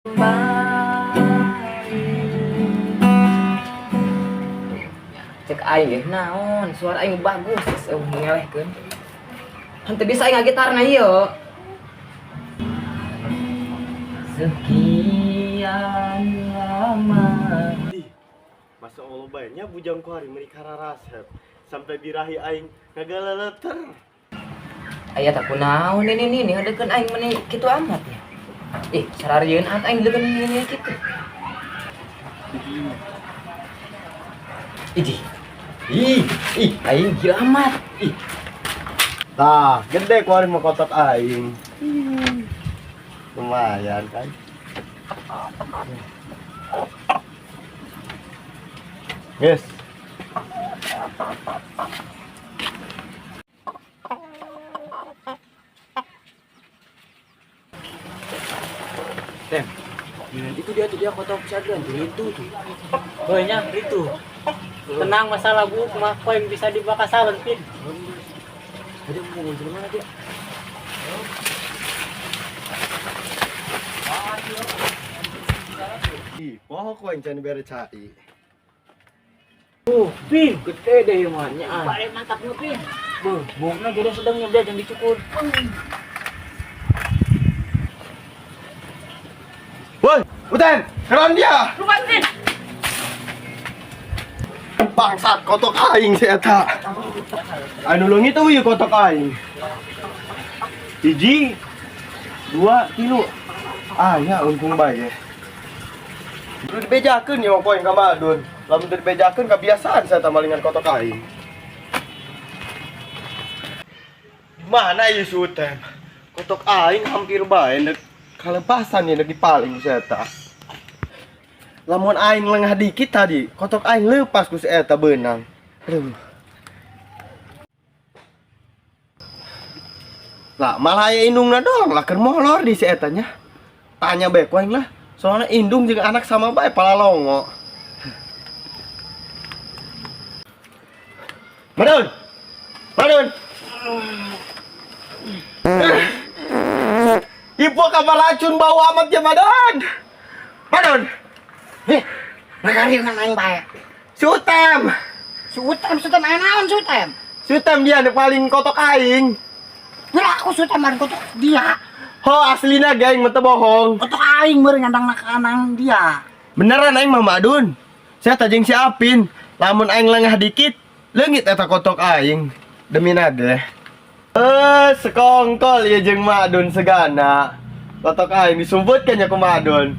Kembali. Cek aing ge naon, suara aing bagus geus eueuh ngelehkeun. Henteu bisa aing ngagitarna ieu. Sekian lama. Ih, masa Allah bae nya bujang kuari meuni kararasep sampai birahi aing ngagaleleter. Aya tak kunaon ini nih hadekeun aing meuni kitu amat ya. Ih, sararieun at aing deukeun ini kitu. Ih, ih, ih, aing gila amat. Ih, Tah, gede kuari mah kotok aing. Lumayan kan. Yes. Tem. Itu dia tuh, dia kotok si Adrian tuh itu tuh. Banyak itu. Tenang masalah bu, mah yang bisa dibakar salon pin. Tadi mau ngomong mana dia? Ih, poho ku aing can bere cai. Pin. Gede deh emangnya. Paling mantap nu pin. Beuh, bungna gede sedangnya dia jangan dicukur. Woi, Uten, keren dia. Lupa pin. Bangsat kotok aing si eta. Anu leungit tuh ieu kotok aing. Hiji, dua, tilu. Ah ya untung bae. Kudu dibejakeun ieu poe ka Madun. Lamun teu dibejakeun kebiasaan saya tamalingan kotok aing. Mana ieu si Uten? Kotok aing hampir bae nek kalepasan ieu nek dipaling si eta. Lamun aing lengah dikit tadi, kotok aing lepas ku si eta beunang. Aduh. Lah malah aya indungna dong, lah keur molor di si eta nya. Tanya bae ku aing lah. Soalnya indung jeung anak sama bae palalongo. Madun. Madun. Ibu kamar racun bau amat ya Madun. Madun. Ngagariung aing bae. Sutem. Sutem, sutem aya naon sutem? Sutem dia nu paling kotok aing. Lah aku sutem mari kotok dia. Ho aslina geng mah teu bohong. Kotok aing meureun ngandang anang dia. Beneran aing mah Madun. Saya tajeng si Apin. Lamun aing lengah dikit, leungit eta kotok aing. Demi nage. Sekongkol ieu jeung Madun segana. Kotok aing disumputkeun nya ku Madun.